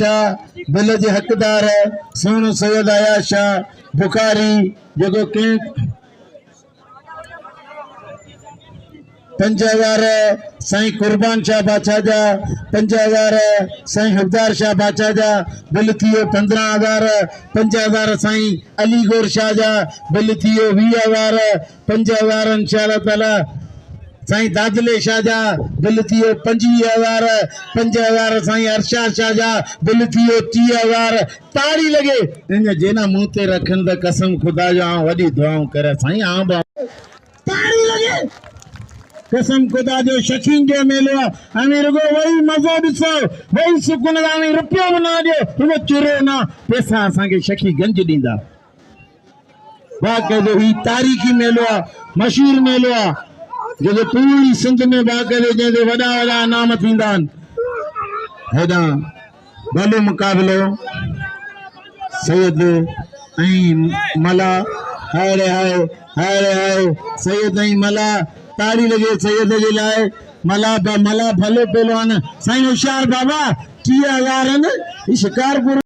Shah bill جي حقدار سهڻو سيد اياز شاهه بخاري جيڪو ڪنهن 5000 سائين قربان شاهه بادشاهه جا 5000 سائين حبدار شاهه بادشاهه جا بل ٿي ويو 15000 5000 سائين علي گور شاهه جا بل ٿي ويو 20000 5000 انشاء الله تعالي سائين دادلي شاهه جا بل ٿي ويو 25000 5000 سائين ارشاد شاهه جا بل ٿي ويو 30000 تاڙي لڳي. ان جي نا منهن تي رکن ته قسم خدا جو آئون وڏي دعائون ڪريان سائين آئون به تاڙي لڳي. قسم خدا جو شخين جو ميلو آ اوهين رڳو وئي مزو ڏسو وئي سڪون سان اوهين رپيو به نه ڏيو رڳو چريو نه پيسا اسان کي شخي گنج ڏيندا. باقاعدو هي تاريخي ميلو آ مشهور ميلو آ جيڪو پوري سنڌ ۾ باقاعدو جنهن تي وڏا وڏا انعام ٿيندا آهن. هيڏانهن ڀلو مقابلو سيد ۽ ملا هاء ري هاء هاء ري هاء سيد ۽ ملا تاڙي لڳي سيد جي لاء ملا ملا ڀلو پهلوان سائين هوشيار بابا 30000 آهن هي شڪارپور.